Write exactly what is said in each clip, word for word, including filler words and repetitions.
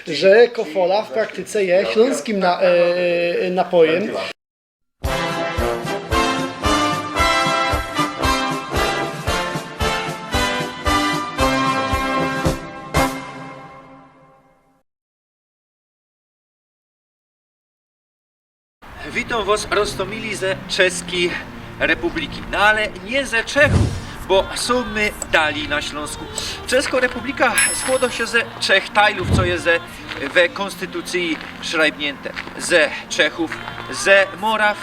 że kofola w praktyce je śląskim na, e, napojem. Witōm wos, roztōmili, ze Czeski Republiki. No ale niy ze Czechōw, bo sōm my dalij na Ślōnsku. Czeskŏ Republika skłodŏ sie ze trzech tajlōw, co je ze, we kōnstytucyji szrajbniynte. Ze Czechōw, ze Moraw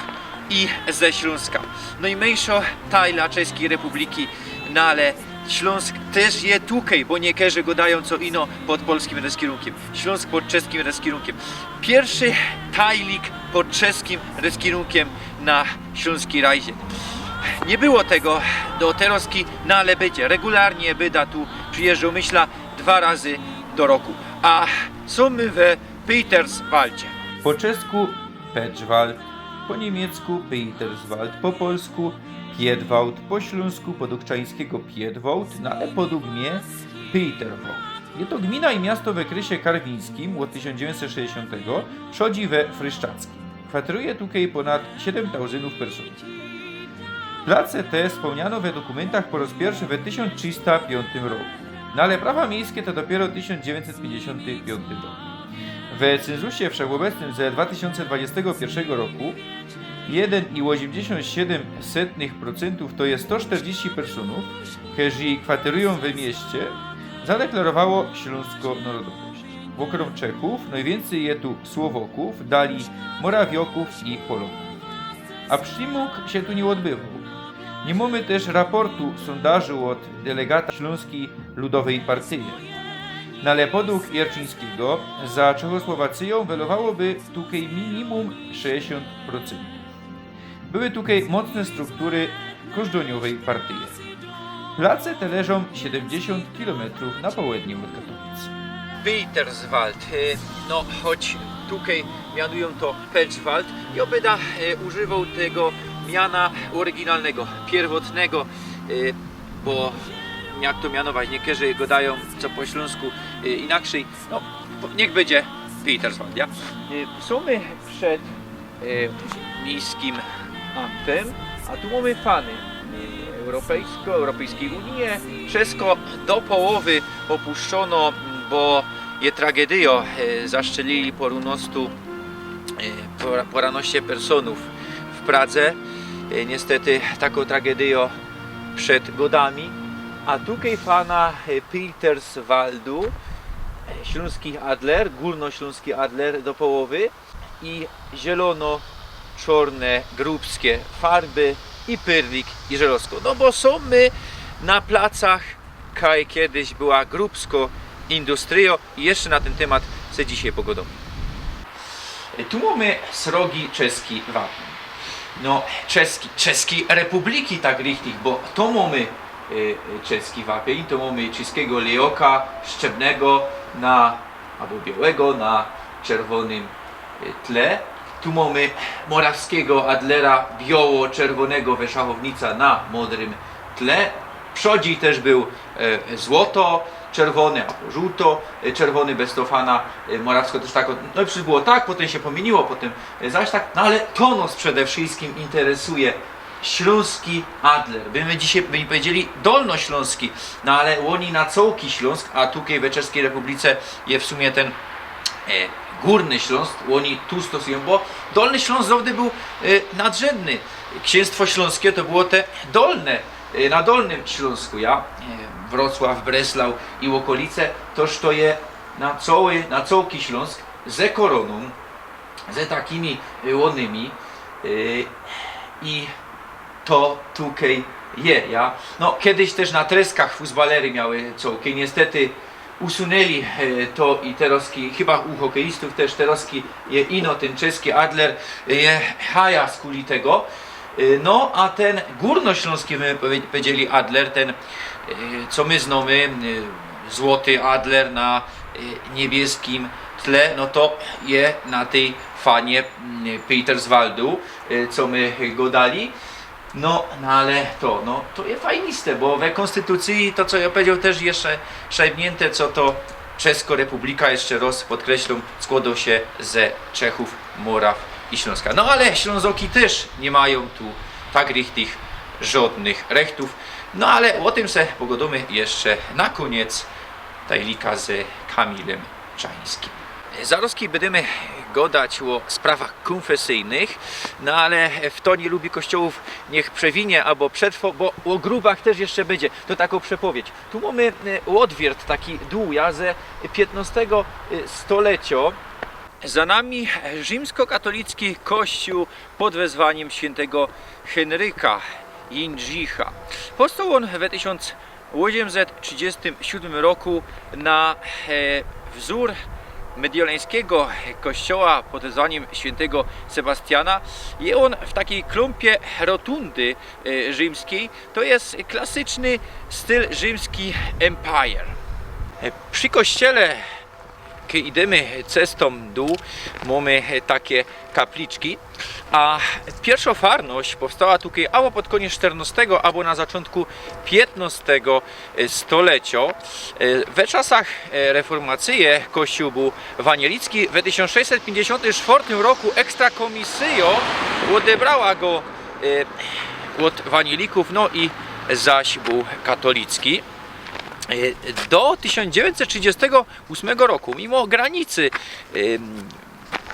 i ze Ślōnska. No i myńszŏ tajla Czeskij Republiki, no ale Ślōnsk tyż je tukej, bo niykerzy gŏdajōm co ino pod polskim reskirunkiym. Ślōnsk pod czeskim reskirunkiym. Piyrszy tajlik pod czeskim reskirunkiym na ślōnskij rajzie. Niy było tego do terŏzki, no ale bydzie. Regularnie byda tu przijyżdżŏ, myśla, dwa razy do roku. A sōm my we Peterswaldzie. Po czesku Petzwald, po niymiecku Peterswald, po polsku Piedwałd, po ślōnsku podokczańskigo Piedwołd, no ale podug mie Peterwałd. Je to gmina i miasto w ôkresie karwińskim ôd tysiōnc dziewiyńćset sześćdziesiōntego, przodzi we Fryszczackim. Kwateruje tukej pōnad siedym tōnōw personōw. Place te spōmniano we dokumyntach po rŏz piyrszy we tysiōnc trzysta piōntym roku. No ale prawa miejske to dopiyro tysiōnc dziewiyńćset piyńćdziesiōnty piōntym roku. We cynzusie wszechobecnym ze dwa tysiōnce dwudziestego piyrszego roku jedyn i ôziymdziesiōnt siedym setnych procyntōw, to je sto sztyrdziści personōw, kerzy kwaterujōm we mieście, zadeklarowało ślōnskõ narodowość. W ôkrōm Czechōw nojwiyncyj je tu Słowokōw, dalij Morawiokōw i Polokōw. A prztimōk sie tu niy ôdbywoł. Niy mōmy tyż raportu sōndażu ôd delegata Ślōnskij Ludowyj Partyje. No ale podug Jerczyńskigo za Czechosłowacyjōm welowałoby tukej minimum sześćdziesiōnt procyntōw. Były tukej mocne struktury kożdoniowyj partyje. Place te leżōm siedymdziesiōnt kilometrōw na połednie ôd Katowic. Peterswald, e, no choć tukej mianujōm to Petzwald, jŏ byda, e, używoł tego miana ôryginalnego, piyrwotnego, e, bo jak to mianować, niykerzy gŏdajōm co po ślōnsku, e, inakszyj, no po-, niych bydzie Peterswald, ja? E, sōm my przed, e, miejskim amtym, a tu mōmy fany, e, europejsko, Europejskij Unije, wszysko do połowy ôpuszczono, bo je tragedyjŏ, e, zastrzelili pŏrōnostu, e, pora-, pŏranoście personōw w Pradze. E, niystety takŏ tragedyjŏ przed godami. A tukej fana, e, Peterswaldu, e, ślōnski adler, gōrnoślōnski adler do połowy i zielono-czŏrne grubskie farby i pyrlik i żelŏzko. No bo sōm my na placach, kaj kejsik była grubsko industryjŏ i jeszcze na tyn tymat se dzisiej pogŏdōmy. Tu mōmy srogi czeski wapień. No, czeski, Czeski Republiki tak richtig, bo to mōmy, e, e, czeski wapień, to mōmy czeskigo lejoka szczebnego na abo biołego na czerwonym, e, tle. Tu mōmy morawskigo adlera bioło-czerwonego we szachownica na modrym tle. Przodzi tyż bōł, e, złoto-czerwony abo żōłto-czerwony, bez to fana, e, morawsko tyż tak, no i było tak, potym sie pomiyniło, potym, e, zaś tak, no ale to nos przede wszyjskim interesuje. Ślōnski adler. By my dzisiej by powiedzieli dolnoślōnski, no ale ôni na cołki Ślōnsk, a tukej we Czeskij Republice je w sumie tyn, e, Gōrny Ślōnsk, ôni tu stosujōm, bo Dolny Ślōnsk zawdy bōł, e, nadrzydny. Ksiynstwo ślōnskie to było te dolne, e, na Dolnym Ślōnsku, ja? E, Wrocław, Breslau i ôkolice, toż to je na cołki, na cołki Ślōnsk ze koronōm, ze takimi, y, łōnymi, y, i to tukej je, ja. No, kejsik tyż na Treskach fusbalery miały cołki, niystety usunyli, y, to i terŏzki, chyba u hokejistōw tyż terŏzki je ino, tyn czeski adler, y, je haja skuli tego. Y, no, a tyn gōrnoślōnski, my powie-, powiedzieli adler, tyn, y, co my znōmy, y, złoty adler na, y, niebieskim tle, no to je na tyj fanie, y, Peterswaldu, y, co my gŏdali. No, no ale to, no, to je fajniste, bo we kōnstytucyji to, co jŏ powiedzioł, tyż je szajbniynte, co to Czeskŏ Republika, jeszcze rŏz podkreślōm, skłŏdŏ sie ze Czechōw, Moraw i Ślōnska. No ale Ślōnzoki tyż niy majōm tu tak richtig żŏdnych rechtōw. No ale ô tym se pogŏdōmy jeszcze na kōniec tajlika z Kamilym Czańskim. Zarŏzki bydymy gŏdać ô sprawach kōnfesyjnych, no ale fto niy lubi kościołōw, niych przewinie abo przetrwŏ, bo ô grobach tyż jeszcze bydzie. To takŏ przepowiedź. Tu mōmy, e, ôdwiyrt taki dōł, ja, ze piętnostego, e, stoleciŏ. Za nami rzimskokatolicki kościōł pod wezwaniym świyntego Henryka Jindrzicha. Powstoł ôn we tysiōnc ôziymset trzidziestym siódmym roku na, e, wzōr mediolańskigo kościoła pod wezwaniym świyntego Sebastiana. Je ôn w takij klōmpie rotundy, e, rzimskij. To je klasyczny styl rzimski empire. E, przi kościele, kej idymy cestōm dōł, mōmy, e, take kapliczki. A piyrszŏ farność powstała tukej abo pod kōniec sztyrnŏstego, abo na zaczōntku piynŏstego, e, stoleciŏ. E, we czasach, e, reformacyje kościōł bōł wanielicki. We tysiōnc sześćset piyńćdziesiōntym sztwŏrtym roku ekstra kōmisyjŏ ôdebrała go, e, ôd wanielikōw, no i zaś bōł katolicki. E, do tysiōnc dziewiyńćset trzidziestego ôsmego roku, mimo granicy, em,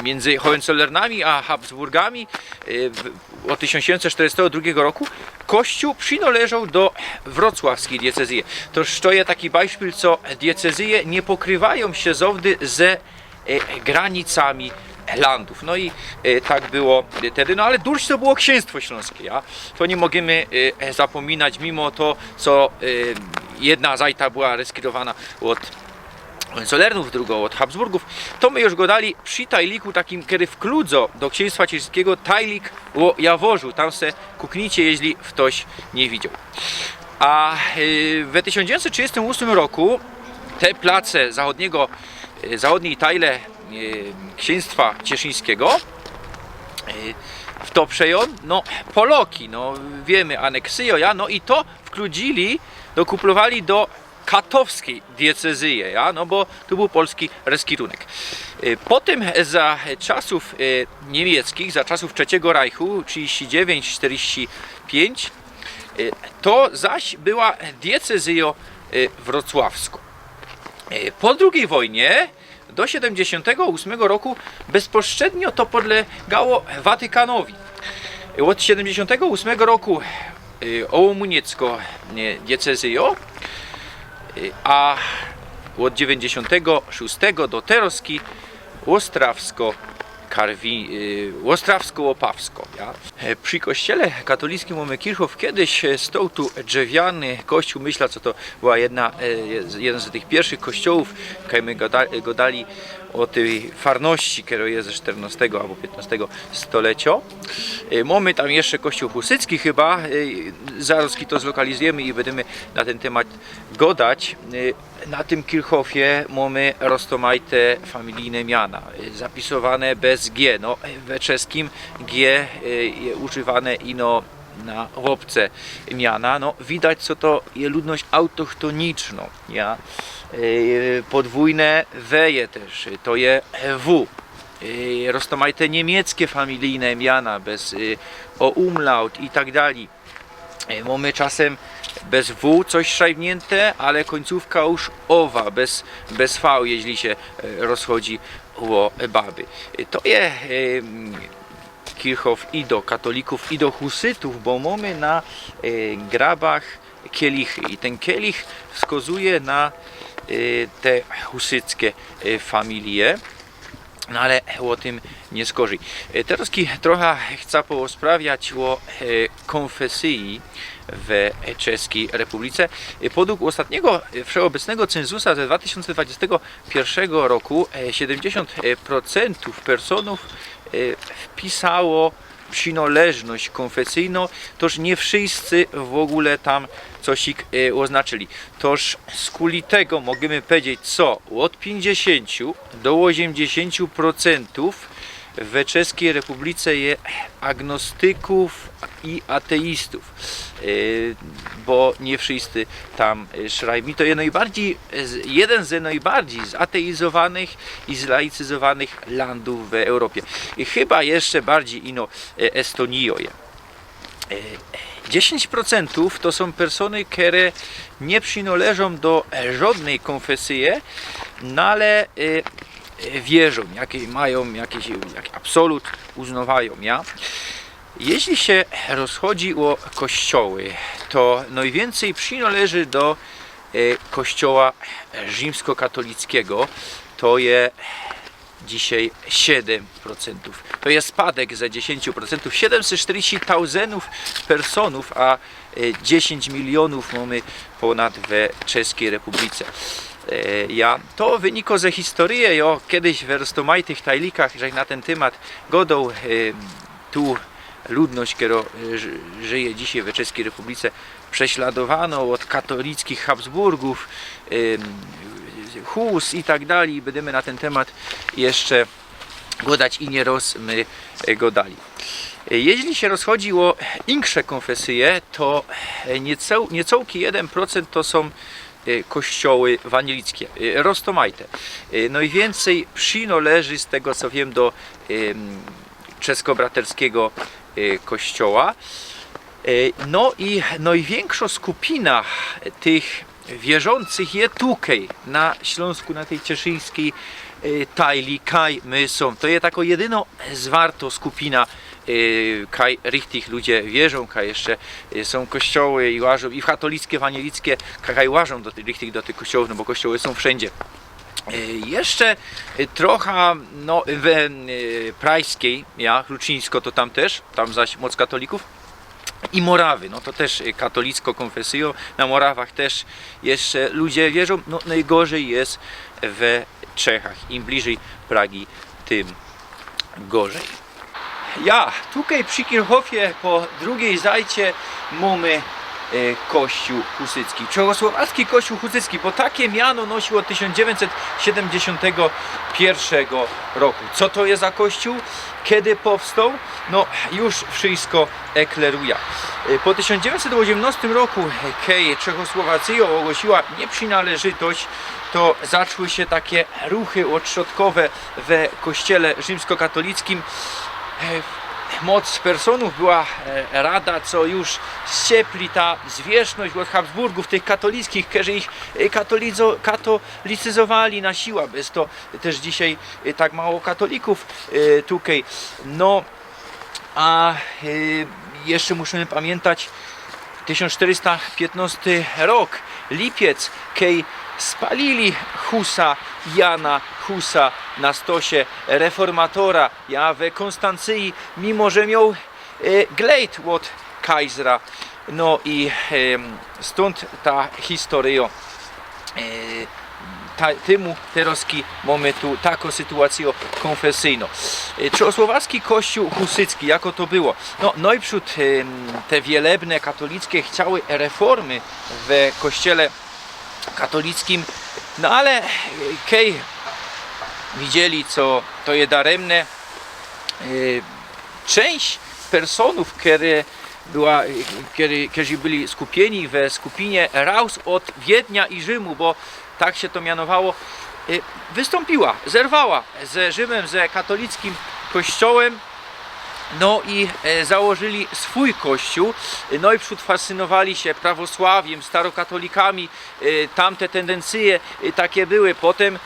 miyndzy Hohenzollernami a Habsburgami, e, w, ôd tysiōnc siedymset sztyrdziestego drugigo roku, kościōł przinŏleżoł do wrocławskij diyecezyje. To, to je taki bajszpil, co diyecezyje niy pokrywajōm sie zŏwdy ze, e, granicami landōw. No i, e, tak było, e, tedy, no ale dulsz to było Ksiynstwo Ślōnske, ja? To niy możymy, e, zapōminać, mimo to, co, e, jedna zajta była reskirowana ôd Hohenzollernōw, drugŏ ôd Habsburgōw. To my już gŏdali przi tajliku takim, kery wklōnōł do Ksiynstwa Cieszyńskigo, tajlik ô Jaworzu. Tam se kuknijcie, jeźli ftoś niy widziōł. A, e, we tysiōnc dziewiyńćset trzidziestym ôsmym roku te place zachōdnigo, e, zachōdnij tajle, e, Ksiynstwa Cieszyńskigo, e, fto przejōn, no, Poloki, no, wiymy, aneksyjŏ, ja, no i to wklōnili, dokuplowali do katowskij diyecezyje, ja, no bo tu bōł polski reskirunek. E, potym za czasōw, e, niymiecczich, za czasōw Trzecigo Rajchu, trzidziści dziewięć, czterdzieści pięć, e, to zaś była diyecezyjŏ, e, wrocławskŏ. E, po drugij wojnie do siedymdziesiōntego ôsmego roku bezpośrednio to podlegało Watykanowi. Ôd siedymdziesiōntego ôsmego roku, y, ôłōmuniecko, y, diyecezyjŏ, y, a ôd dziewiyńćdziesiōntego szōstego do terŏzki ôstrawsko-karwi-, y, ôstrawsko-łopawsko, ja? E, przi kościele katolickij mōmy kirchhof. Kejś, e, stoł tu drzewiany kościōł, myśla, co to była jedna, e, je-, jedyn z tych piyrszych kościołōw, kej my gŏda-, gŏdali ô tyj farności, kerŏ je ze sztyrnŏstego abo piytnŏstego stoleciŏ. E, mōmy tam jeszcze kościoł husycki chyba, e, zarŏzki to zlokalizujymy i bydymy na tyn tymat gŏdać. E, Na tym kirchhofie mōmy roztōmajte familijne miana, e, zapisowane bez G. No, e, we czeskim G, e, je używane ino na łopce miana. No, widać, co to je ludność autochtonicznŏ, ja. E, podwōjne W je tyż, to je W. E, roztōmajte niymieckie familijne miana bez, e, o umlaut i tak dalij. E, mōmy czasym bez W coś szajbniynte, ale kōńcōwka już owa, bez, bez V, jeźli sie, e, rozchodzi ô baby. E, to je, e, mm, kirchhof i do katolikōw, i do husytōw, bo mōmy na, e, grabach kielichy i tyn kielich wskŏzuje na, e, te husyckie, e, familije. No ale ô tym niyskorzij. E, terŏz ki-, trocha chca porozprawiać ô, e, kōnfesyji we Czeskij Republice. E, podług ôstatnigo, e, wszechobecnego cenzusa ze dwa tysiōnce dwudziestego piyrszego roku, e, siedymdziesiōnt procentōw personōw, e, wpisało przinŏleżność kōnfesyjnŏ, toż niy wszyscy w ôgōle tam cosik, e, ôznaczyli. Toż skuli tego możymy pedzieć, co ôd piyńćdziesiōnt do ôziymdziesiōnt procentōw, We Czeskij Republice je agnostykōw i ateistōw, e, bo niy wszyjscy tam, e, szrajbōm. To je nojbardzij, z-, jedyn ze nojbardzij zateizowanych i zlaicyzowanych landōw we Europie. I chyba jeszcze bardzij ino, e, Estōnijŏ je. E, dziesiyńć procentōw to sōm persōny, kere niy przinŏleżōm do, e, żŏdnyj kōnfesyje, no ale, e, e, wierzōm, jakie majōm, jakiś, jaki absolut uznŏwajōm, ja. Jeźli sie rozchodzi ô kościoły, to nojwiyncyj przinŏleży do, e, kościoła rzimskokatolickigo. To je dzisiej siedym procentōw. To je spadek ze dziesiyńciu procentōw. Siedymset sztyrdziści tauzyndōw persōnōw, a, e, dziesiyńć milionōw mōmy pōnad we Czeskij Republice. E, ja, to wynikŏ ze historyje, jo, kejś we roztōmajtych tajlikach, że na tyn tymat gŏdoł, e, tu ludność, kerŏ, e, ży-, żyje dzisiej we Czeskij Republice, prześladowano ôd katolickich Habsburgōw, em, Hus i tak dalij. Bydymy na tyn tymat jeszcze gŏdać i niy roz my, e, gŏdali. E, jeźli sie rozchodzi ô insze kōnfesyje, to, e, niecŏł-, niecołki jedyn procent to sōm, e, kościoły wanielickie, e, roztōmajte. E, nojwiyncyj przinŏleży, z tego co wiym, do, em, czeskobraterskigo, e, kościoła. E, no i nojwiynkszŏ skupina tych wierzōnczych je tukej, na Ślōnsku, na tyj cieszyńskij, e, tajli, kaj my sōm. To je takŏ jedynŏ zwartŏ skupina, e, kaj richtig ludzie wierzōm, kaj jeszcze, e, sōm kościoły i łażōm, i w katolickie, wanielickie, ka-, kaj łażōm do tych, richtig do tych kościołōw, no bo kościoły sōm wszyndzie. E, jeszcze, e, trocha, no, we, e, Prajskij, ja, Hruczyńsko to tam tyż, tam zaś moc katolikōw. I Morawy, no to tyż, e, katolickŏ kōnfesyjŏ, na Morawach tyż jeszcze ludzie wierzōm, no, nojgorzij je we Czechach. Im bliżyj Pragi, tym gorzij. Ja, tukej przi Kirchhofie po drugij zajce mōmy, e, kościōł husycki. Czechosłowacki kościōł husycki, bo take miano nosił ôd tysiōnc dziewiyńćset siedymdziesiōntego piyrszego roku. Co to je za kościōł? Kej powstoł? No, już wszysko ekleruja. E, po tysiōnc dziewiyńćset ôziymnŏstym roku, e, kej Czechosłowacyjŏ ôgłosyła niyprzinŏleżytość, to zaczły sie take ruchy ôdszodkowe we kościele rzimskokatolickij. E, moc personōw była, e, rada, co już ściepli ta zwierzchność ôd Habsburgōw, tych katolickich, kerzi ich, e, katolizo-, katolicyzowali na siła. Bez to tyż dzisiej, e, tak mało katolikōw, e, tukej. No, a, e, jeszcze musimy pamiyntać tysiōnc sztyrysta piytnŏsty rok, lipiec, kej spalili Husa, Jana Husa na stosie, reformatora, ja, we Kōnstancyji, mimo że mioł, e, glejt ôd kajzra. No i, em, stōnd ta historyjŏ. E, ta, tymu terŏzki mōmy tu takõ sytuacyjõ kōnfesyjnõ. E, czechosłowacki kościōł husycki, jako to było? No, nojprzōd, em, te wielebne katolickie chciały reformy we kościele katolickij, no ale, e, kej widzieli, co to je daremne, e, czynść personōw, kere była, e, kere, kerzi byli skupieni we skupinie Raus ôd Wiednia i Rzymu, bo tak sie to mianowało, e, wystōmpiła, zerwała ze Rzymym, ze katolickij kościołym, no i, e, założyli swōj kościōł. E, nojprzōd fascynowali sie prawosławiym, starokatolikami, e, tamte tendencje, e, take były. Potym, e,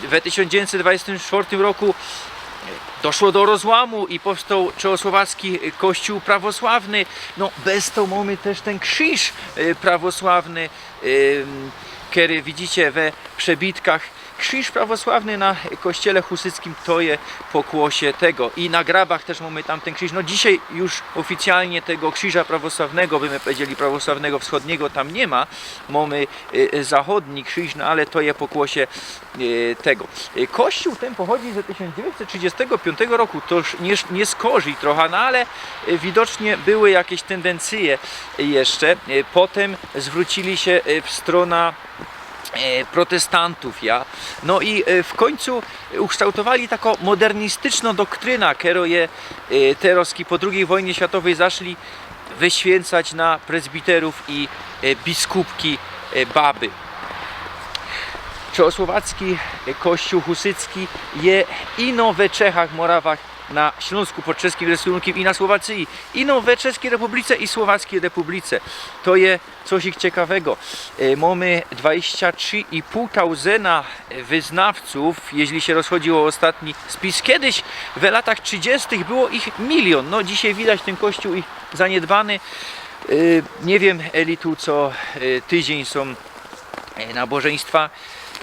we tysiōnc dziewiyńćset dwadzieśtym czwŏrtym roku, e, doszło do rozłamu i powstoł czechosłowacki kościōł prawosławny. No, bez to mōmy tyż tyn krziż, e, prawosławny, em, kery widzicie we przebitkach. Krziż prawosławny na kościele husyckim to je pokłosie tego. I na grabach tyż mōmy tamtyn krziż. No, dzisiej już ôficjalnie tego krziża prawosławnego, by my pedzieli prawosławnego wschodniego, tam niy ma. Mōmy, e, e, zachodni krziż, no ale to je pokłosie, e, tego. E, kościōł tyn pochodzi ze tysiōnc dziewiyńćset trzidziestego piōntego roku, to już niy, niy skorzij trocha, no ale, e, widocznie były jakeś tendencje jeszcze. E, potym zwrōcili sie, e, w strōna e, protestantōw, ja. No i, e, w kōńcu ukształtowali takõ modernistycznõ doktryna, kerõ je, e, terŏz po drugij wojnie światowej zaszli wyświyncać na prezbiterōw i, e, biskupki, e, baby. Czechosłowacki, e, kościōł husycki je ino we Czechach, Morawach, na Ślōnsku pod czeskim rysōnkiym i na Słowacyji, ino we Czeskij Republice i Słowackij Republice. To je coś ciekawego. E, mōmy dwadzieścia trzy i pół tauzyna wyznawcōw, jeźli sie rozchodziło ôstatni spis. Kejś we latach trzidziestych było ich miliōn. No, dzisiej widać tyn kościōł ich zaniedbany. E, niy wiym, eli tu co, e, tydziyń sōm, e, nabożyństwa.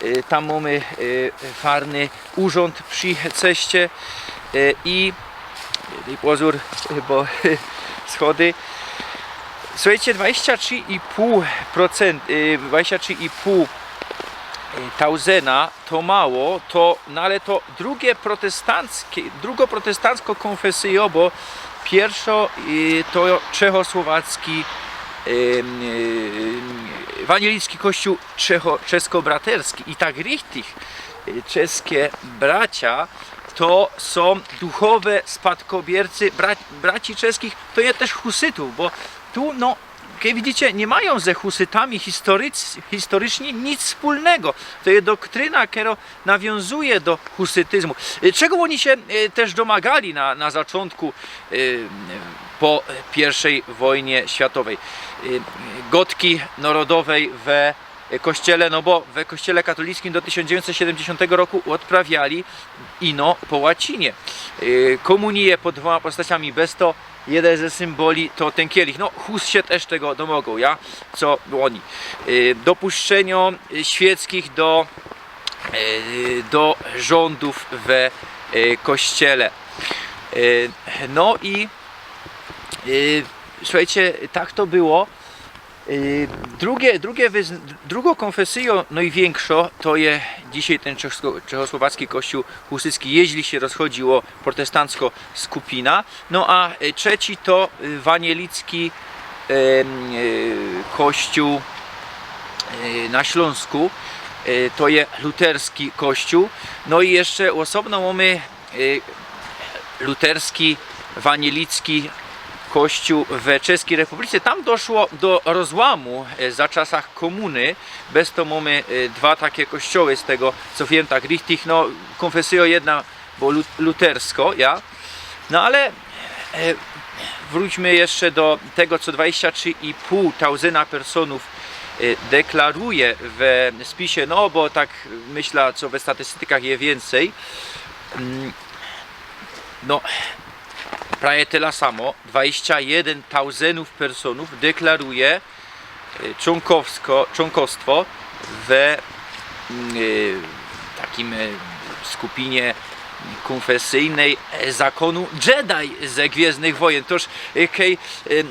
E, tam mōmy, e, farny urząd przi ceście, e, i, dej pozōr, bo schody. Suchejcie, dwadzieścia trzy i pół procent, e, dwadzieścia trzy i pół, e, tauzyna to mało, to, no ale to drugie protestanckie, drugo protestancko kōnfesyjo, bo piyrszŏ, e, to czechosłowacki, e, e, ewanielicki kościōł czecho-, czeskobraterski i tak richtig, e, czeskie bracia to sōm duchowe spadkobiercy bra-, braci czeskich, to je tyż husytōw, bo tu, no, jak widzicie, niy majōm ze husytami historyc-, historycznie nic wspōlnego. To je doktryna, kerŏ nawiōnzuje do husytyzmu. E, czego ôni sie, e, tyż domagali na, na zaczōntku, e, po piyrszej wojnie światowej? E, gotki nŏrodowej we kościele, no bo we kościele katolickym do tysiōnc dziewiyńćset siedymdziesiōntego roku ôdprawiali ino po łacinie. E, kōmunije pod dwōma postaciami bez to, jedyn ze symboli to tyn kielich. No, Hus sie tyż tego domŏgōł, ja? Co ôni. E, dopuszczynio, e, świeckich do, e, do rzōndōw we, e, kościele. E, no i, e, suchejcie, tak to było. E, drugie, drugie wyzn-, drugo kōnfesyjo nojwiynksze to je dzisiej tyn czecho-, czechosłowacki kościōł husycki, jeźli sie rozchodziło protestancko skupina. No a, e, trzeci to, e, wanielicki, e, e, kościōł, e, na Ślōnsku. E, to je luterski kościōł. No i jeszcze ôsobno mōmy, e, luterski, wanielicki kościōł we Czeskij Republice. Tam doszło do rozłamu, e, za czasach kōmuny. Bez to mōmy, e, dwa take kościoły, z tego co wiym, tak richtig, no, kōnfesyjo jedna bo lu-, lutersko, ja. No ale, e, wrōćmy jeszcze do tego, co dwadzieścia trzy i pół tauzyna personōw, e, deklaruje we spisie, no bo tak myśla, co we statystykach je wiyncyj. Mm, no, prawie tela samo, dwadzieścia jedyn tauzynōw personōw deklaruje, e, czōnkowsko-, czōnkowstwo we, mm, e, takim, e, skupinie kōnfesyjnej, e, zakōnu Jedi ze Gwiyzdnych Wojen. Toż, e, kej, e,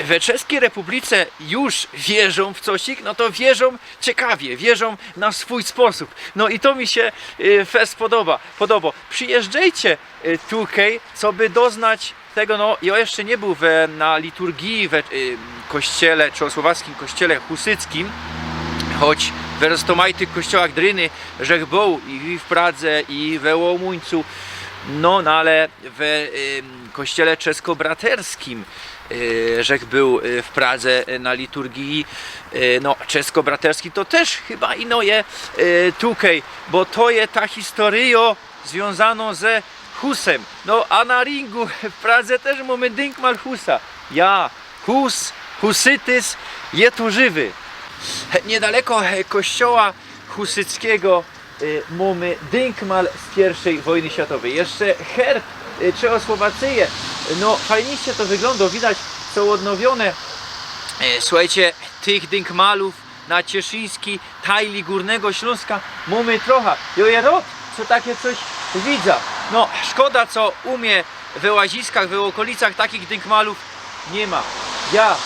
we Czeskij Republice już wierzōm w cosik, no to wierzōm ciekawie, wierzōm na swōj sposōb. No i to mi sie, e, fest podoba, podobo. Przijyżdżejcie, e, tukej, coby doznać tego, no, jŏ jeszcze niy bōł we, na liturgii we, y, kościele, czechosłowackim kościele husyckim, choć we roztōmajtych kościołach dryny żech bōł i, i w Pradze, i we Łomōńcu, no, no ale we, y, kościele czeskobraterskim, y, żech bōł, y, w Pradze, y, na liturgii, y, no, czeskobraterski to tyż chyba ino je, y, tukej, bo to je ta historyjŏ zwiōnzanŏ ze Husym. No, a na Ringu w Pradze tyż mōmy dynkmal Husa. Ja, Hus, husytyzm je tu żywy. Niydaleko, e, kościoła husyckigo, e, mōmy dynkmal z piyrwszej wojny światowyj. Jeszcze herb, e, Czechosłowacyje. No, fajniście to wyglōndo, widać, sōm ôdnowiōne. E, suchejcie, tych dynkmalōw na Cieszyńskij, tajli Gōrnego Ślōnska, mōmy trocha. Jŏ je rŏd, co take coś widza. No, szkoda, co u mie we Łaziskach, we ôkolicach takich dynkmalōw niy ma. Ja,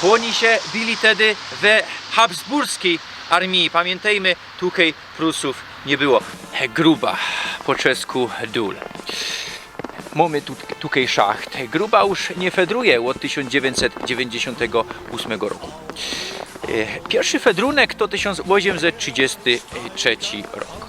ôni sie bili tedy we habsburskij armii. Pamiyntejmy, tukej Prusōw niy było. Gruba, po czesku dōl. Mōmy tu, tukej szacht. Gruba już niy fedruje ôd tysiōnc dziewiyńćset dziewiyńćdziesiōntego ôsmego roku. E, Piyrszy fedrunek to tysiōnc ôziymset trzidziysty trzeci rok.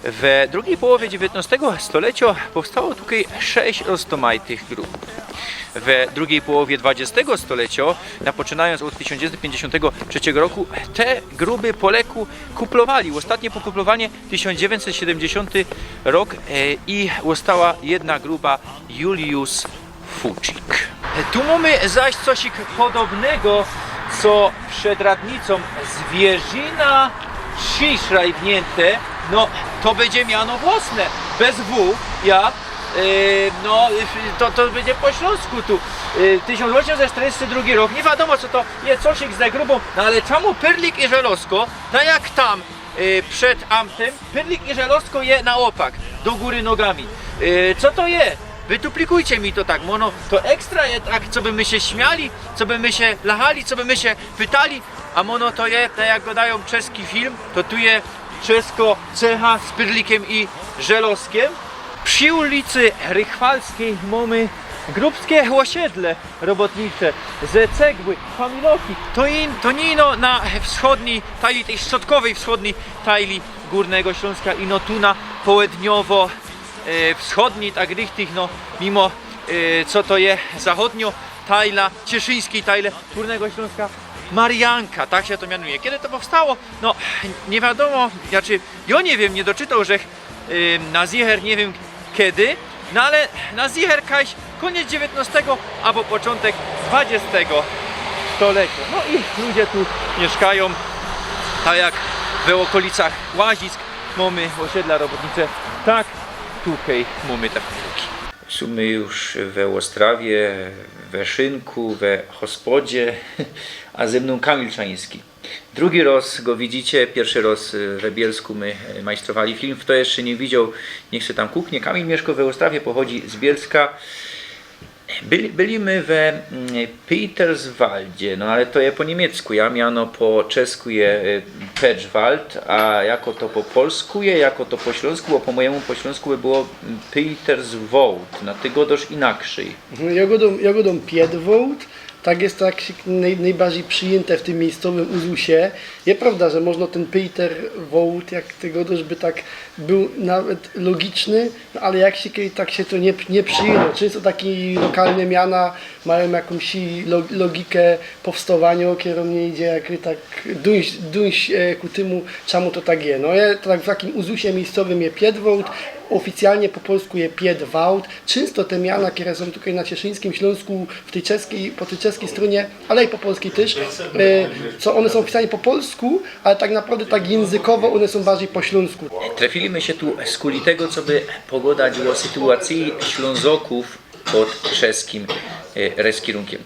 We drugij połowie dziewiyntnŏstego stolecio powstało tukej sześć roztōmajtych grubów. We drugij połowie dwudziestego stolecio, napoczynajōnc ôd tysiōnc dziewiyntset piyńćdziesiōntego trzeciego roku, te gruby po leku kuplowali. Ôstatnie pokuplowanie tysiōnc dziewiyntset siedymdziesiōnty rok, e, i ôstała jedna gruba, Julius Fuczyk. Tu mōmy zaś cosik podobnego, co przed radnicōm, Zwierzyna trzi szrajbniynte. No, to bydzie miano włosne, bez W, ja. E, no, to, to bydzie po ślōnsku tu. E, tysiōnc ôziymset sztyrdziysty drugi rok, niy wiadōmo, co to je, cosik ze grubōm, no ale czymu Pyrlik i Żelozko, tak jak tam, e, przed amtym, Pyrlik i Żelozko je na ôpak, do gōry nogami. E, co to je? Wytuplikujcie mi to tak, bo ôno to ekstra je tak, co by my sie śmiali, co by my sie lachali, co by my sie pytali, a ôno to je, tak jak gŏdajōm, czeski film, to tu je czesko cecha z Pyrlikiym i Żelozkiym. Przi ulicy Rychwalskij mōmy grubskie ôsiedle robotnicze, ze cegły, familoki. To in-, to niy ino na wschodnij tajli, tyj strzodkowyj, wschodnij tajli Gōrnego Ślōnska, ino tu na połedniowo, e, wschodnij, tak richtig, no, mimo, e, co to je zachōdnio tajla, cieszyńskij tajle Gōrnego Ślōnska, Marianka, tak sie to mianuje. Kedy to powstało? No, niy wiadōmo, znaczy, jŏ niy wiym, niy doczytoł żech, ym, na zicher niy wiym kedy, no ale na zicher kajś kōniec dziewiyntnostego abo poczōntek dwudziestego stolecia. No i ludzie tu miyszkajōm, tak jak we ôkolicach Łazisk mōmy ôsiedla robotnicze, tak tukej mōmy te familoki. Sōmy już we Ôstrawie, we szynku, we hospodzie, a ze mnōm Kamil Czański. Drugi roz go widzicie, piyrszy roz, y, we Bielsku my, y, majstrowali film. Fto jeszcze niy widzioł, niych se tam kuknie. Kamil miyszko we Ôstrawie, pochodzi z Bielska. Byli, byli my we, mm, Peterswaldzie, no ale to je po niymiecku, ja miano po czesku je, y, Petzwald, a jako to po polsku je, jako to po ślōnsku, bo po mojymu po ślōnsku by było, mm, Peterswold, no ty gŏdŏsz inaczyj. Mhm, jŏ gŏdōm, jŏ gŏdōm Piedwołd, tak je to tak sie noj-, nojbardzij przijynte w tym miyjscowym uzusie. Je prowda, że możno tyn Peter Wołd, jak ty gŏdŏsz, by tak bōł nawet logiczny, no ale jak sie, kej tak sie to niy, niy przijyno. Czynsto taki lokalne miana majōm jakōnś lo-, logikã powstowaniŏ, kerŏ niy idzie jak tak dōńś, dōńś, e, ku tymu, czymu to tak je. No je to tak w takim uzusie miyjscowym je Piedwołd, ôficjalnie po polsku je Piedwałd. Czynsto te miana, kere sōm tukej na cieszyńskim Ślōnsku, w tyj czeskij, po tyj czeskij strōnie, ale i po polskij tyż, e, co ône sōm pisane po polsku, ale tak naprŏwdã tak jynzykowo ône sōm bardzij po ślōnsku. Trefili my sie tu skuli tego, coby pogŏdać ô sytuacyji Ślōnzokōw pod czeskim, e, reskirunkiym.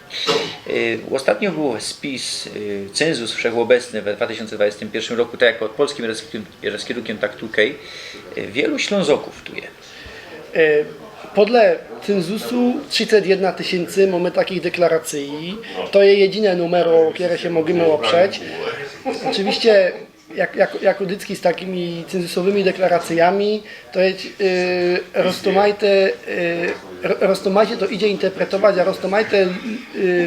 E, ôstatnio bōł spis, e, cynzus wszechôbecny we dwa tysiōnce dwudziestym piyrszym roku, tak jak pod polskim reskirun-, reskirunkiym, tak tukej. E, wielu Ślōnzokōw tu je? E, podle cynzusu trzicet jedna tysiyncy mōmy takich deklaracyji. To je jedyne numero, ô kere sie możymy ôprzeć. Ôczywiście, jak, jak, jako dycki z takimi cynzusowymi deklaracyjami, to je, e, roztōmajte, e, ro-, roztōmajcie to idzie interpretować, a roztōmajte, e,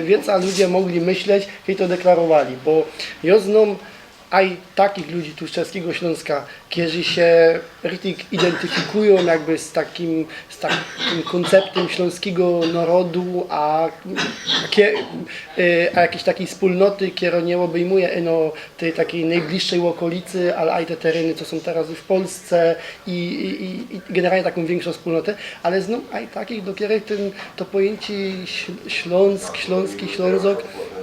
wicy ludzie mogli myśleć, kej to deklarowali, bo jŏ znōm aj takich ludzi tu z czeskigo Ślōnska, kerzi sie richtig identyfikujōm jakby z takim, z takim kōnceptym ślōnskigo nŏrodu, a kie-, e, a jakijś takij wspōlnoty, kerŏ niy ôbejmuje ino tyj takij nojbliższej ôkolicy, ale aj te tereny, co sōm terŏz w Polsce i, i, i, i generalnie takõ wiynkszõ wspōlnotã, ale znōm aj takich, do kerych tyn to pojyńciej śl-, Ślōnsk, ślōnski, Ślōnzok,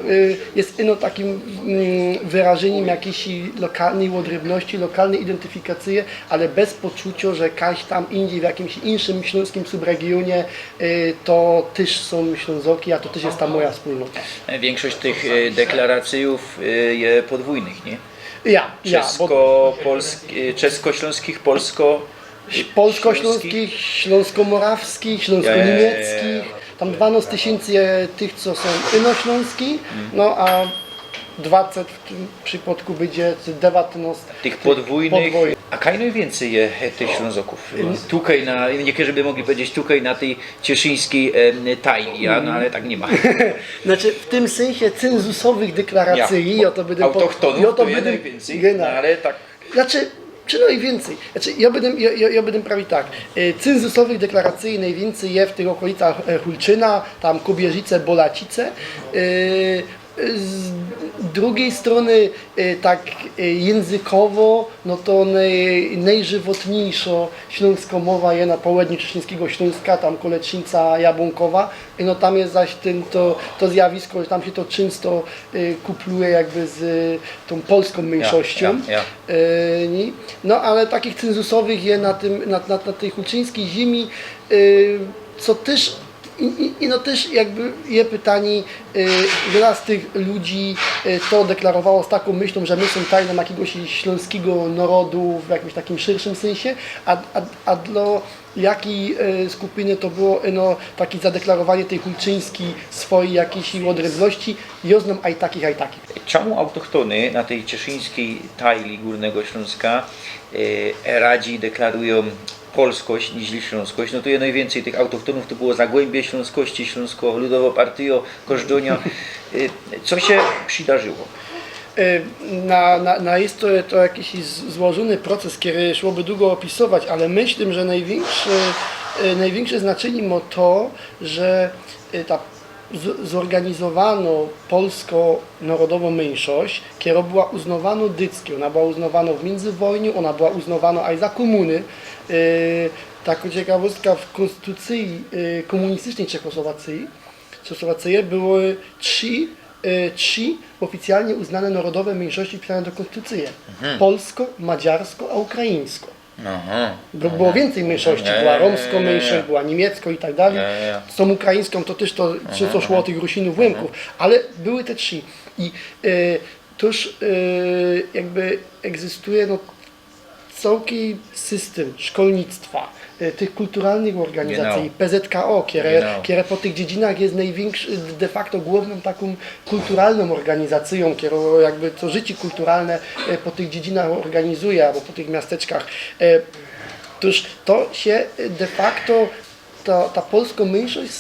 y, je ino takim, mm, wyrażynim jakijś lokalnyj ôdrybności, lokalnyj identyfikacyje, ale bez poczuciŏ, że kajś tam indziej w jakimś inkszym ślōnskim subregionie, y, to tyż sōm Ślōnzoki, a to tyż je ta moja wspōlnota. Wiynkszość tych, y, deklaracyjōw, y, je podwōjnych, niy? Ja, ja, bo czesko-polsk-, y, czesko-ślōnskich, polsko- Polsko-ślōnskich, ślōnsko-morawskich, ślōnsko-niymiecki. Ja, ja, ja, ja. Tam dwanŏst tysiyncy je tych, co sōm ino ślōnski, no a dwaceść w tym przipadku bydzie, czy dewatynaście. Tych podwójnych. A kaj nojwiyncyj je tych Ślōnzokōw? Tukej na, niykerzy by mogli pedzieć, tukej na tyj cieszyńskij e, tajli, a, no ale tak niy ma. Znaczy, w tym synsie cynzusowych deklaracyji, ja to bydy... Autochtonōw to je nojwiyncyj, no ale tak. Znaczy, czy nojwiyncyj? Znaczy, jo bydy, jo, jo, jo bydy prawie tak. E, cynzusowych deklaracyji nojwiyncyj je w tych ôkolicach e, Hulczyna, tam Kobierzice, Bolacice. E, z drugij strōny, e, tak e, jynzykowo, no to noj, nojżywotniyjszo ślōnsko mowa je na połedniu cieszyńskigo Ślōnska, tam Koleczinica, Jabłōnkowa. I no tam je zaś tyn, to, to zjawisko, że tam sie to czynsto e, kupluje jakby z e, tōm polskōm myńszościōm. Ja, ja. E, ni? No ale takich cynzusowych je na tym, na, na, na tyj hulczyńskij ziymi, e, co tyż i, i, i no tyż jakby je pytanie, e, wiela z tych ludzi e, to deklarowało z takōm myślōm, że my sōm tajlym jakigoś ślōnskigo narodu w jakimś takim szyrszym synsie, a, a, a dlo jakij e, skupiny to było, e, no, takie zadeklarowanie tyj hulczyńskij swojij jakijś ôdrybności, jo znōm aj takich, aj takich. Czymu autochtōny na tyj cieszyńskij tajli Gōrnego Ślōnska e, radzi deklarujōm polskość niźli ślōnskość? No tu je nojwiyncyj tych autochtōnōw, tu było Zagłębie Ślōnskości, Ślōnsko Ludowo Partyjo, Kożdżōnia. E, co sie przidarzyło? E, na, na, na isto je to jakiś z- złożōny proces, kery szłoby dugo ôpisować, ale myślã, że nojwiynkszi, e, nojwiynkszi znaczynie mo to, że e, ta z- zôrganizowano polsko narodowŏ myńszość, kerŏ była uznŏwanŏ dycki, ôna była uznŏwanŏ w miyndzywoyniyj, ôna była uznŏwanŏ aj za kōmuny. E, takŏ ciekawostka, w kōnstytucyji e, kōmunistyjnej Czechosłowacyje, Czechosłowacyje były trzi, e, trzi ôficjalnie uznane narodowe myńszości wpisywane do kōnstytucyje. Polsko, madziarsko, a ukraińsko. Aha. Bo było wiyncyj myńszości, była rōmsko myńszość, była niymiecko i tak dalij. Z tōm ukraińskōm to tyż to, co szło ô tych Rusinōw, Łymkōw, ale były te trzi. I e, tōż e, jakby egzystuje no, cołki systym szkolnictwa, e, tych kulturalnych ôrganizacyji, P Z K O, kere, kere po tych dziedzinach je nojwiynkszi, de facto głōwnōm takōm kulturalnōm ôrganizacyjōm, kere jakby to życie kulturalne e, po tych dziedzinach ôrganizuje, abo po tych miasteczkach. E, tōż to sie e, de facto ta, ta polsko myńszość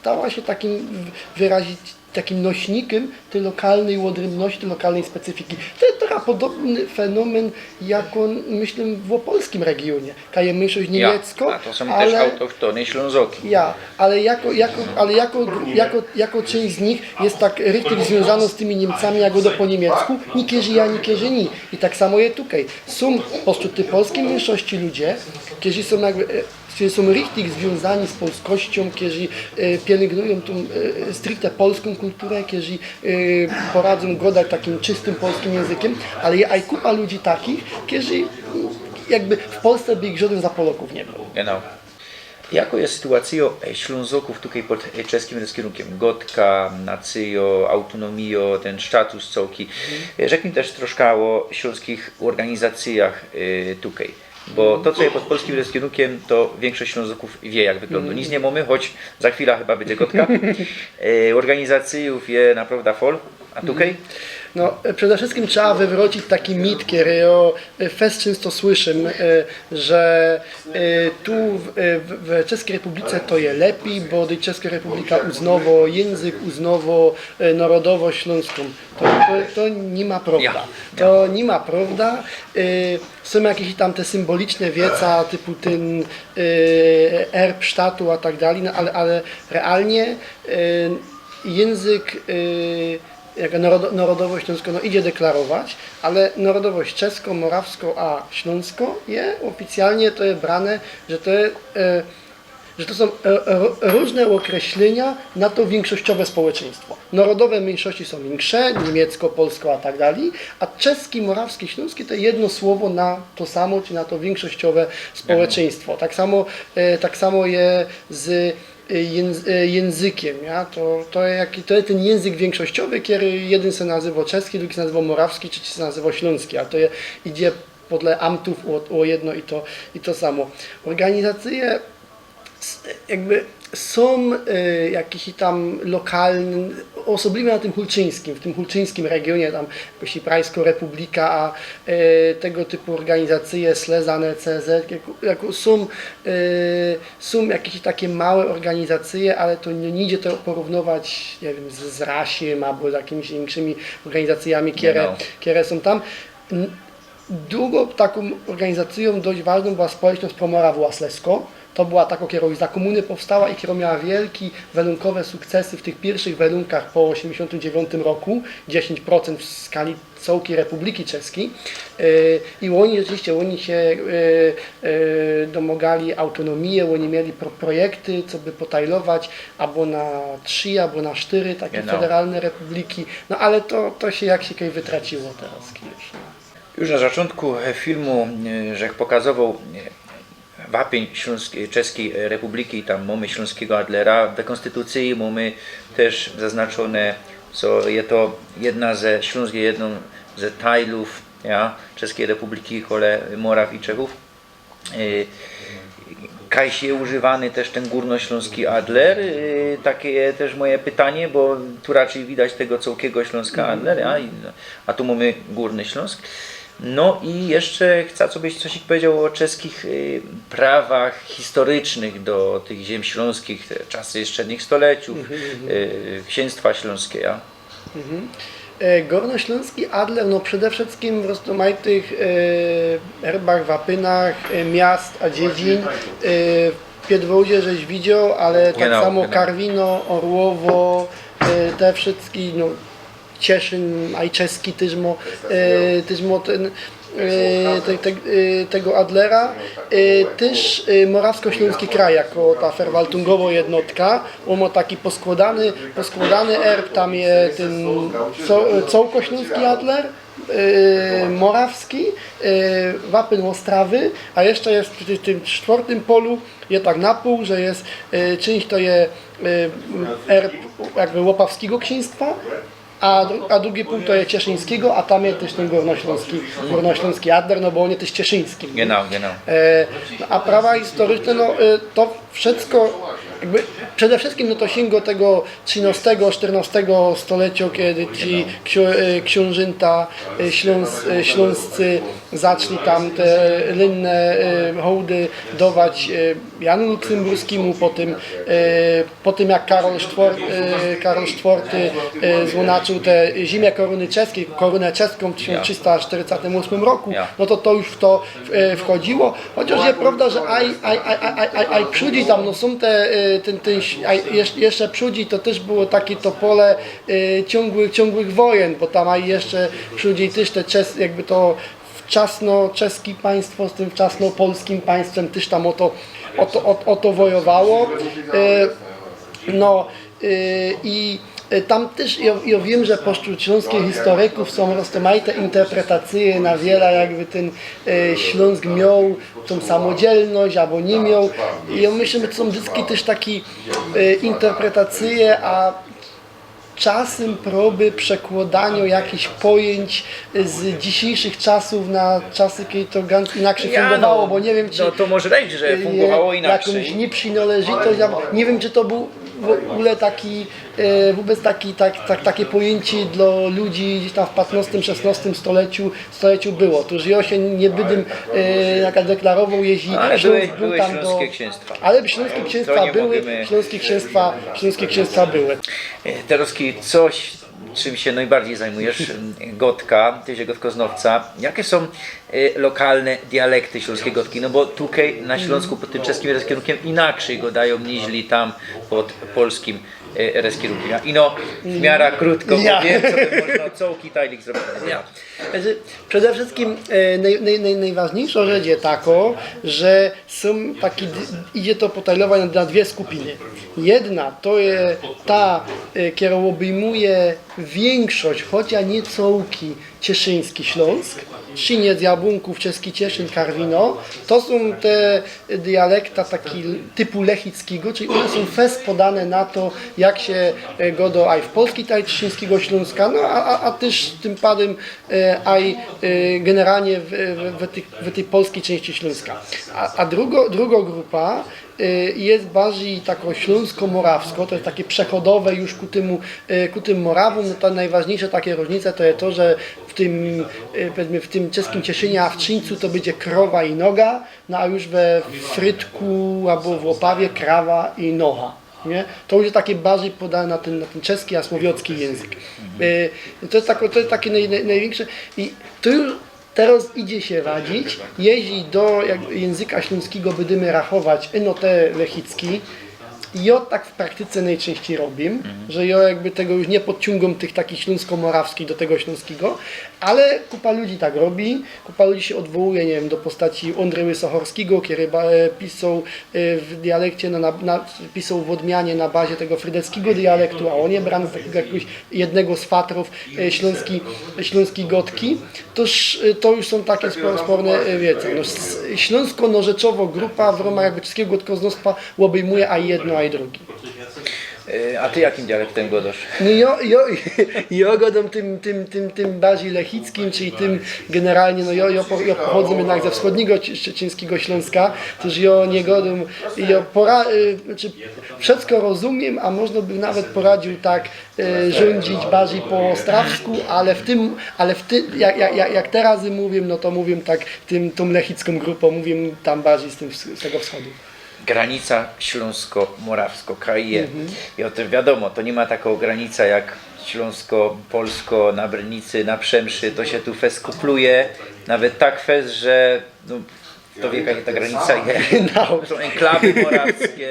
stała sie takim w- wyrazić, takim nośnikym tyj lokalnyj ôdrybności, tyj lokalnyj specyfiki. To je trocha podobny fenomen, jak ôn, myślã, w ôpolskim regiōnie. Kaj je myńszość niymiecko, A to sōm tyż autochtōny Ślōnzoki. Ja, ale jako, jako, ale jako, jako, jako czynść z nich je tak richtig zwiōnzanŏ z tymi Niymcami, jak gŏdŏ po niymiecku, niykerzy ja, niykerzy niy. I tak samo je tukej. Sōm pośrōd tyj polskij myńszości ludzie, kerzy sōm jakby, e, kerzy sōm richtig zwiōnzani z polskościōm, kerzy e, pielyngnujōm tōm e, stricte polskōm kulturã, kerzy e, poradzōm gŏdać takim czystym polskim jynzykym, ale je aj kupa ludzi takich, kerzy mm, jakby w Polsce by ich żŏdyn za Polŏkōw niy brōł. Genau. Jako je sytuacyjŏ e, Ślōnzokōw tukej pod e, czeskim ryskyrunkym? Gŏdka, nacyjŏ, autōnōmijŏ, tyn status cołki. E, Rzeknij tyż troszka ô ślōnskich ôrganizacyjach e, tukej. Bo to, co je pod polskim ryskyrunkym, to wiynkszość Ślōnzokōw wiy, jak wyglōndŏ. Nic niy mōmy, choć za chwila chyba bydzie gŏdka. E, ôrganizacyjōw je naprŏwdã fol, a tukej? No, e, przede wszyskim trzeba wywrōcić taki mit, kery ô e, fest czynsto słyszōm, e, że e, tu w, e, w, w Czeskij Republice to je lepij, bo Czeskŏ Republika uznŏwŏ jynzyk, uznŏwŏ e, narodowŏść ślōnskōm. To, to, to niy ma prŏwda. To niy ma prŏwda. E, sōm jakeś tam te symboliczne wieca, typu tyn e, erb sztatu a tak dalij, no, ale, ale realnie e, jynzyk, e, jako narodo, narodowŏść ślōnskõ no, idzie deklarować, ale narodowŏść czeskŏ, morawskõ a ślōnskõ je ôficjalnie to je brane, że to je e, że to sōm e, e, rōżne ôkreślynia na to wiynkszościowe społeczeństwo. Narodowe myńszości sōm insze, niymiecko, polsko a tak dalij, a czeski, morawski, ślōnski to jedno słowo na to samo, czyli na to wiynkszościowe społeczeństwo. Tak samo, e, tak samo je z e, jyn, e, jynzykym. Ja? To, to, je jaki, to je tyn jynzyk wiynkszościowy, kery jedyn se nazywŏ czeski, drugi se nazywŏ morawski, trzeci se nazywŏ ślōnski, a to je, idzie podle amtōw ô, ô jedno i to, i to samo. Ôrganizacyje Jakby sōm e, jakiś tam lokalny, ôsobliwie na tym hulczyńskim, w tym hulczyńskim regiōnie, tam jakoś Prajskŏ Republika, a e, tego typu ôrganizacyje, Slezane C Z, jako, jako sōm, e, sōm jakiś takie małe ôrganizacyje, ale to niy, niy idzie to porōwnywać, niy wiym, z, z Rasiem abo z jakimiś inkszymi ôrganizacyjami, kere, Genau. kere sōm tam. N-, Długo takōm ôrganizacyjōm dość ważnōm była Społeczność Pomorawia Slezsko. To była takŏ, kerŏ już za kōmuny powstała i kerŏ miała wielki welōnkowe sukcesy w tych piyrszych welōnkach po ôziymdziesiōntym dziewiōntym roku, dziesiyńć procynt w skali cołkij Republiki Czeski. E, I ôni ôczywiście, ôni sie e, e, domogali autōnōmije, ôni mieli pro-, projekty, co by potajlować abo na trzi, abo na sztyry takie Genau. federalne republiki. No ale to, to sie jak sie kej wytraciło teroz już. Już na zaczōntku filmu, e, żech pokazowoł, e, wapyń Ślōnsk-, Czeskij Republiki, tam mōmy ślōnskigo Adlera, w Konstytucyji mōmy tyż zaznaczōne, co je to jedna ze, Ślōnsk je jednōm ze tajlōw, ja, Czeskij Republiki, kole Moraw i Czechōw. E, kaj sie używany tyż tyn gōrnoślōnski Adler? E, takie je tyż moje pytanie, bo tu raczyj widać tego cołkigo Ślōnska Adler, a, i, a tu mōmy Gōrny Ślōnsk. No i jeszcze chcã, co byś coś powiedział o czeskich, e, prawach historycznych do tych ziem ślōnskich, te czasy jeszcze jednych stoleciōw, e, księstwa ślōnskie, ja? Mhm. E, Gōrnoślōnski Adler, no przede wszyjskim w roztōmajtych, e, erbach, wapynach, e, miast a dziedzin, e, Piedwołdzie żeś widzioł, ale tak Genau, samo genau. Karwino, Orłowo, e, te wszyjske, no, Cieszyn, a i czeski tyż mŏ, e, tyż mŏ tyn, e, te, te, e, tego Adlera, e, tyż, e, Morawsko-Ślōnski Kraj jako ta ferwaltungowŏ jednotka, ôn mŏ taki poskłŏdany, poskłŏdany erb, tam je tyn co-, cołkoślōnski Adler, e, morawski, e, wapyn Ôstrawy, a jeszcze je w tym, tym sztwŏrtym polu, je tak na pōł, że je, e, czynść to je, e, erb jakby Łopawskigo Ksiństwa, a dru-, a drugi pōł to je Cieszyńskigo, a tam je tyż tyn Gōrnoślōnski, Gōrnoślōnski Adler, no bo ôn je tyż cieszyński, niy? Genau, genau. E, no, a prawa historyczne, no, e, to wszyjsko, jakby, przede wszyjskim, no, to siyngo tego trzinŏstego, sztyrnŏstego stoleciŏ, kej ci Genau. ksiō-, e, ksiōnżynta, e, ślōns-, e, ślōnscy zaczli tam te lynne, e, hołdy dŏwać, e, Janu Luksemburskimu, potym, e, Po tym, jak Karol Sztwŏr-, e, Karol Sztwŏrty, e, złōnaczōł te zymie Korōny Czeskij, Korōnã Czeskōm w tysiōnc trzysta sztyrdziestym ôsmym roku, Ja. no to to już w to, e, wchodziło. Chociŏż je prŏwda, że aj, aj, aj przōdij tam, no sōm te, e, tyn, tyn, aj, jesz-, jeszcze przōdij to tyż było takie to pole, e, ciōngłych, ciōngłych wojyn, bo tam aj jeszcze przōdij tyż te czes-, jakby to wczasno czeski państwo z tym wczasno polskim państwym tyż tam ô to, ô to, ô, ô to wojowało. E, no, e, i, e, tam tyż, jŏ, jŏ wiym, że poślōd ślōnskich historikōw sōm roztōmajte interpretacyje na wiela, jakby tyn, e, Ślōnsk mioł tōm samodzielność, abo niy mioł. I jŏ myślã, że to sōm dyski tyż taki, e, interpretacyje, a czasym prōby przekłŏdaniŏ jakichś pojyńć z dzisiyjszych czasōw na czasy, kej to gans inaczyj Ja, fungōwało, no, bo niy wiym, czy, no, to może być, że e, fungōwało inaczyj. Jakŏś niyprzinŏleżytość, ja niy wiym, czy to bōł w ogōle taki, e, wōbec taki, tak, tak, takie pojyńcie dlŏ ludzi gdzes tam w patnŏstym, szesnŏstym stoleciu, stoleciu było. Tōż jŏ sie niy bydym, e, jaka deklarowoł, jeźli Ale Ślōnsk były, bōł były tam do ślōnskie księstwa. Ale ślōnskie księstwa były, ślōnskie księstwa, ślōnskie księstwa były. E, terŏz ki-, coś, czym sie nojbardzij zajmujesz, gŏdka, tyś gŏdkoznŏwca. Jake sōm, e, lokalne dialekty ślōnskij gŏdki? No bo tukej na Ślōnsku pod tym czeskim reskierunkym inaczyj gŏdajōm niźli tam pod polskim, e, reskierunkym. Ino w miarã krōtko, Ja. bo wiym, co by można, cołki tajlik zrobić. Ja. Znaczy, przede wszyjskim, e, noj-, noj-, noj-, nojważniyjszŏ rzecz je takŏ, że sōm taki d-, idzie to potajlować na, na dwie skupiny. Jedna to je ta, e, kerŏ ôbejmuje wiynkszość, chociŏż niy cołki, cieszyński Ślōnsk, Trziniec, Jabōnkōw, Czeski Cieszyn, Karwino. To sōm te dialekta taki typu lechickigo, czyli ône sōm fest podane na to, jak sie, e, gŏdŏ aj w Polskij, tak Cieszyńskigo Ślōnska, no a, a, a tyż tym padym e, aj, e, generalnie w, w, w tyj, w tyj polskij czyńści Ślōnska. A, a drugŏ, drugŏ grupa, Y, jest bardziej tako śląsko-morawsko, to jest takie przechodowe już ku tymu, y, ku tym Morawom. No to najważniejsze takie różnice to jest to, że w tym, y, powiedzmy, w tym czeskim Cieszynie, a w Trzińcu to będzie krowa i noga, no a już we Frytku albo w Łopawie krawa i nocha. Nie? To już jest takie bardziej podane na ten, na ten czeski, a słowiocki język. Y, to jest, tako, to jest takie naj, naj, największe i to już teraz idzie się radzić, jeździ do jak, języka śląskiego, będziemy rachować, no te lechicki. I ja tak w praktyce najczęściej robię, że ja jakby tego już nie podciągam tych takich śląsko-morawskich do tego śląskiego, ale kupa ludzi tak robi, kupa ludzi się odwołuje, nie wiem, do postaci Andrzeja Sochorskiego, który ba- e, pisał e, w dialekcie, no, na, na, pisał w odmianie na bazie tego frydeckiego dialektu, a on je brany z takiego jakiegoś jednego z fatrów e, śląski, śląski gotki. Toż e, to już są takie spo- sporne e, wiece. No, s- śląsko-norzeczowo grupa w ramach jakby czeskiego gotkoznostwa obejmuje a jedno, a i drugi. E, A ty jakim dialektym gadasz? No ja, ja, ja gadam tym, tym, tym, tym bardziej lechickim, czyli tym generalnie, no ja, ja, po- ja pochodzę jednak ze wschodniego Cie- Szczecińskiego Śląska, też ja nie gadam, ja pora, y, znaczy wszystko rozumiem, a można by nawet poradził tak e, rządzić bardziej po ostrawsku, ale w tym, ale w tym, jak, jak, jak, jak teraz mówię, no to mówię tak tym, tą lechicką grupą, mówię tam bardziej z, tym, z tego wschodu. Granica śląsko-morawsko krajuje. I o tym wiadomo, to nie ma taką granicę jak śląsko-polsko na Brynicy, na Przemszy, to się tu fest kupluje, nawet tak fest, że no, to wie jaka ta granica jest. To są enklawy morawskie.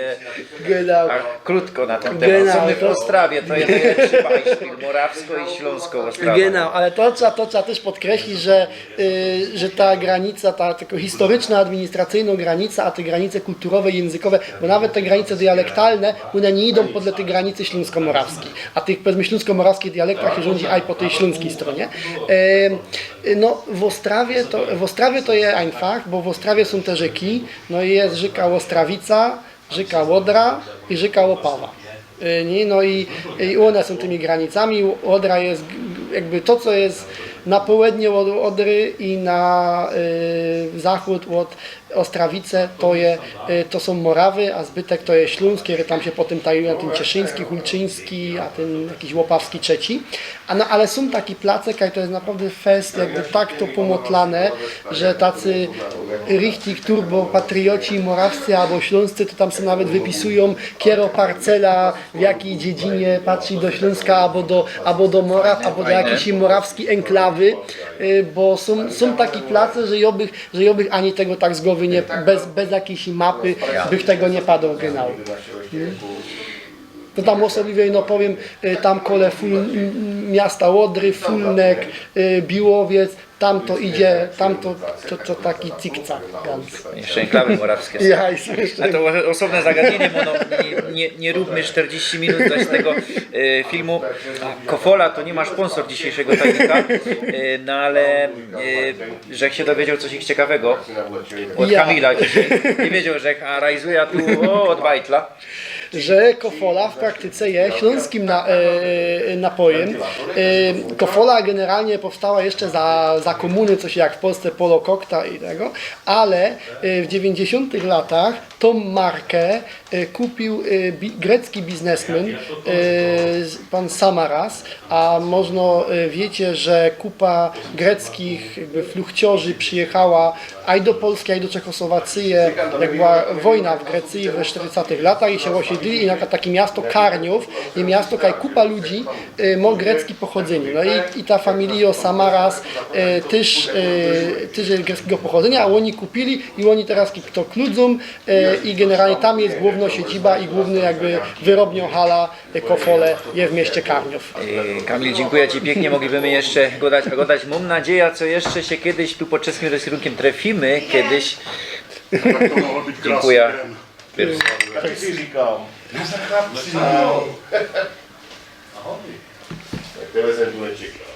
Genau. A krótko na ten temat. Genau, Są my w to- Ostrawie, to jest najlepszy beispiel. Morawsko i Śląsko Ostrawa. Genau, ale to trzeba, to trzeba też podkreślić, że, y, że ta granica, ta tylko historyczna, administracyjna granica, a te granice kulturowe i językowe, bo nawet te granice dialektalne, one nie idą podle tych granicy śląsko-morawskich, a tych powiedzmy śląsko-morawskich dialektach się rządzi aj po tej śląskiej stronie. E, no w Ostrawie to, w Ostrawie to jest einfach, bo w Ostrawie są te rzeki, no i jest rzeka Ostrawica, rzeka Odra i rzeka Łopawa. Y, nie? No i, i one są tymi granicami. Odra jest g- jakby to, co jest na południe od Odry i na y, zachód od Ostrawice, to, je, y, to są Morawy, a zbytek to jest Śląsk, który tam się potem tajuje, ten Cieszyński, Hulczyński, a ten jakiś Łopawski trzeci. A no, ale są takie place, kaj to jest naprawdę fest, jakby tak to pomotlane, że tacy richtig turbopatrioci morawscy albo śląscy to tam sobie nawet wypisują, kiero parcela w jakiej dziedzinie patrzy do Śląska albo do, albo do Moraw, albo do jakiejś morawskiej enklawy, y, bo są, są takie place, że ja bych, że ja bych ani tego tak z głowy nie, bez, bez jakiejś mapy bych tego nie padał genau. To tam osobliwie, no powiem, y, tam kole Ful, m- miasta Odry, Fulnek, y, Biłowiec, tam to idzie, tam to, to, to taki cikcak ganz. Jeszcze enklawy morawskie. Ja, jest A to osobne zagadnienie, bo no, nie, nie, nie róbmy czterdzieści minut zaś tego e, filmu. Kofola to nie ma sponsor dzisiejszego tajnika, e, no ale e, że się dowiedział coś ciekawego od Ja. Kamila dzisiaj. Nie wiedział, że a rajzuje tu o, od Bajtla. Że Kofola w praktyce jest śląskim na, e, napojem. E, Kofola generalnie powstała jeszcze za, za komuny, coś jak w Polsce Polo Kokta i tego, ale e, w dziewięćdziesiątych latach tą markę e, kupił e, bi, grecki biznesmen, e, z- pan Samaras, a można e, wiecie, że kupa greckich jakby fluchciorzi przyjechała aj do Polski, aj do Czechosłowacji, jak była wojna w Grecji we czterdziestolatych latach i się osiedlili i na takie miasto Karniów i miasto, kaj kupa ludzi e, ma greckie pochodzenie. No i, i ta familia Samaras e, też, e, też jest greckiego pochodzenia, a oni kupili i oni teraz to kludzą e, i generalnie tam jest główna siedziba i główny jakby wyrobnią hala e, Kofole je w mieście Karniów. E, Kamil, dziękuję Ci pięknie, moglibyśmy jeszcze gadać, a gadać. Mam nadzieję, co jeszcze się kiedyś tu pod czeskim rysunkiem trefimy, kiedyś. Dziękuję. Pierwszy. Tak ci říkám. Teraz jak byłem ciekaw.